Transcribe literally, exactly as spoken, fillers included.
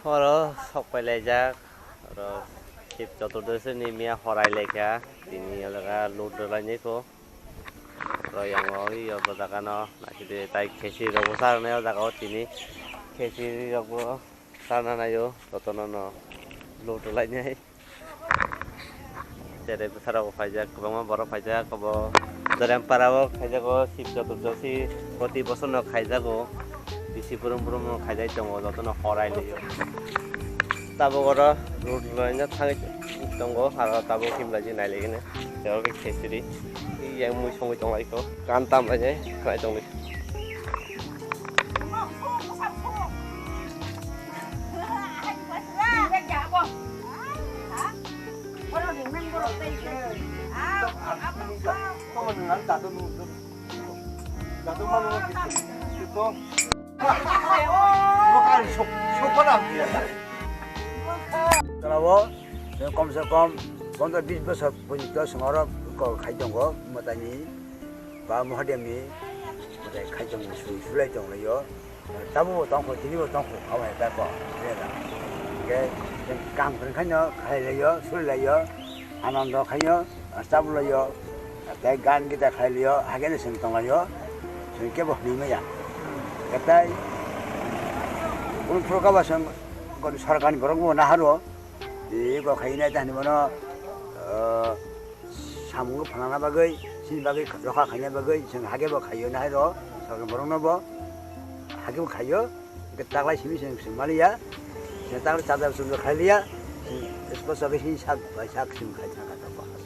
Oro sok pai laijak, oro Shib Chaturdashi ni miya horai laikha, tini o jaga load rwlainai kho. Oro yang o, o jaga no naisidi tai khesi rok bo charwnai o jaga o tini, khesi rok bo charna nai o, jotono no load rwlainai. Tere bwsarok bo phaijak, kwbangma borok phaijak, obo Dorempara o khaijago, Shib Chaturdashi proti bosor no khaijago, bisi brum brum no khaijak tongo, jotono horai laio. Tabuk oro road laina thangwi tongo, aro tabuk himlai jik nai laigini, tei obo khe khesiri yang mui songwi tong lai kho, kan tam lainai khlai tongdi. Chwla o kom se kom pondro bis bosor porjonto chwng oro kok khai tongo mwtaini ba Mohadevni mwtai khai tong sulai tong lai o. Tabuk bo tong kho, tini bo tong kho, abo hai beko. Hingke kaham kwrwng khaino khalai lai o, suri lai o, anando khaino, tabuk lai o, tei gan gita khalai lai o, hakhe no chwng tong lai o, chwng kebo hwnwi maya. Tei kunu phuru kabo chwng sorkarni borok bo nahar o, eko khainai ta hinwi mano, samung phalna bagwi, chini bagwi rokha khaina bagwi, chwng hakhe bo khaio nahai rw, sorkarni borok no bo hakhe bo khaio. Hingke taklai simi se chwng maliya, se taklai chajak chwng khailiya, se spot chagwi sini sak bai sak chwng khai thangkha tabuk.